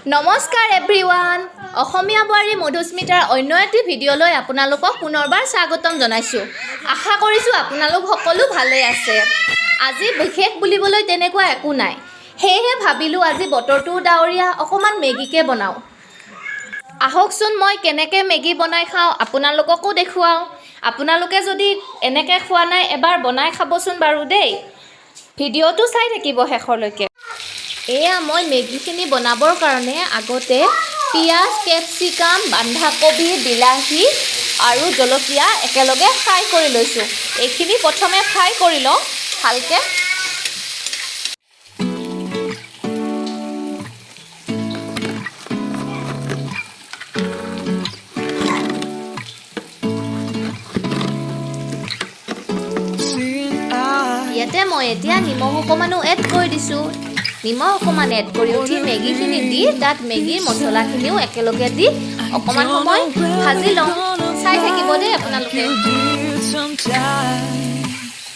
নমস্কাৰ এভৰিৱান, অসমীয়া বোৱাৰী মধুস্মিতাৰ অন্য এটি ভিডিঅ'লৈ আপোনালোকক পুনৰবাৰ স্বাগতম জনাইছোঁ। আশা কৰিছোঁ আপোনালোক সকলো ভালেই আছে। আজি বিশেষ বুলিবলৈ তেনেকুৱা একো নাই, সেয়েহে ভাবিলোঁ আজি বতৰটোও ডাৱৰীয়া, অকণমান মেগীকে বনাওঁ। আহকচোন, মই কেনেকৈ মেগী বনাই খাওঁ আপোনালোককো দেখুৱাওঁ। আপোনালোকে যদি এনেকৈ খোৱা নাই, এবাৰ বনাই খাবচোন বাৰু দেই। ভিডিঅ'টো চাই থাকিব শেষলৈকে। এয়া মই মেগীখিনি বনাবৰ কাৰণে আগতে পিঁয়াজ, কেপচিকাম, বন্ধাকবি, বিলাহী আৰু জলকীয়া একেলগে ফ্ৰাই কৰি লৈছোঁ। এইখিনি প্ৰথমে ফ্ৰাই কৰি লওঁ ভালকৈ। Seeing eyes. ইয়াতে মই এতিয়া নিমখ অকণমানো এড কৰি দিছোঁ। নিমখ অকণমান এড কৰি উঠি মেগীখিনি দি তাত মেগীৰ মছলাখিনিও একেলগে দি অকণমান সময় ভাজি লওঁ। চাই থাকিব দেই আপোনালোকে। You did sometimes.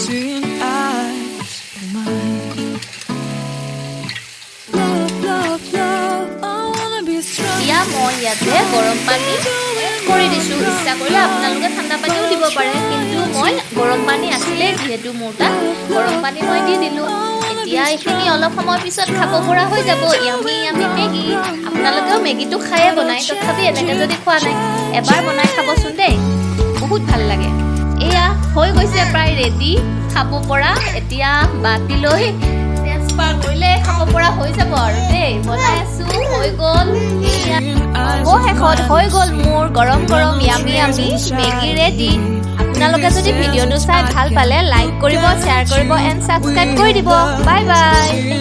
Seeing eyes of mine. Love, love, love. I wanna be strong. এতিয়া মই ইয়াতে গৰম পানী এড কৰি দিছোঁ। ইচ্ছা কৰিলে আপোনালোকে ঠাণ্ডা পানীও দিব পাৰে, কিন্তু মই গৰম পানী আছিলেই যিহেতু মোৰ তাত, গৰম পানী মই দি দিলোঁ। এতিয়া এইখিনি অলপ সময় পিছত খাব পৰা হৈ যাব। Yummy yummy Maggi. আপোনালোকেও মেগীটো খায়ে বনায়, তথাপি এনেকৈ যদি খোৱা নাই, এবাৰ বনাই খাবচোন দেই, বহুত ভাল লাগে। এয়া হৈ গৈছে প্ৰায় ৰেডি খাব পৰা। এতিয়া বাতিলৈ ট্ৰেন্সফাৰ কৰিলে খাব পৰা হৈ যাব আৰু দেই। বনাই আছোঁ, হৈ গ'ল। এয়া অৱশেষত হৈ গ'ল মোৰ গৰম গৰম য়ামি য়ামি মেগী ৰেডি। আপোনালোকে যদি ভিডিঅ'টো চাই ভাল পালে, লাইক কৰিব, শ্বেয়াৰ কৰিব এণ্ড ছাবস্ক্ৰাইব কৰি দিব। Bye bye.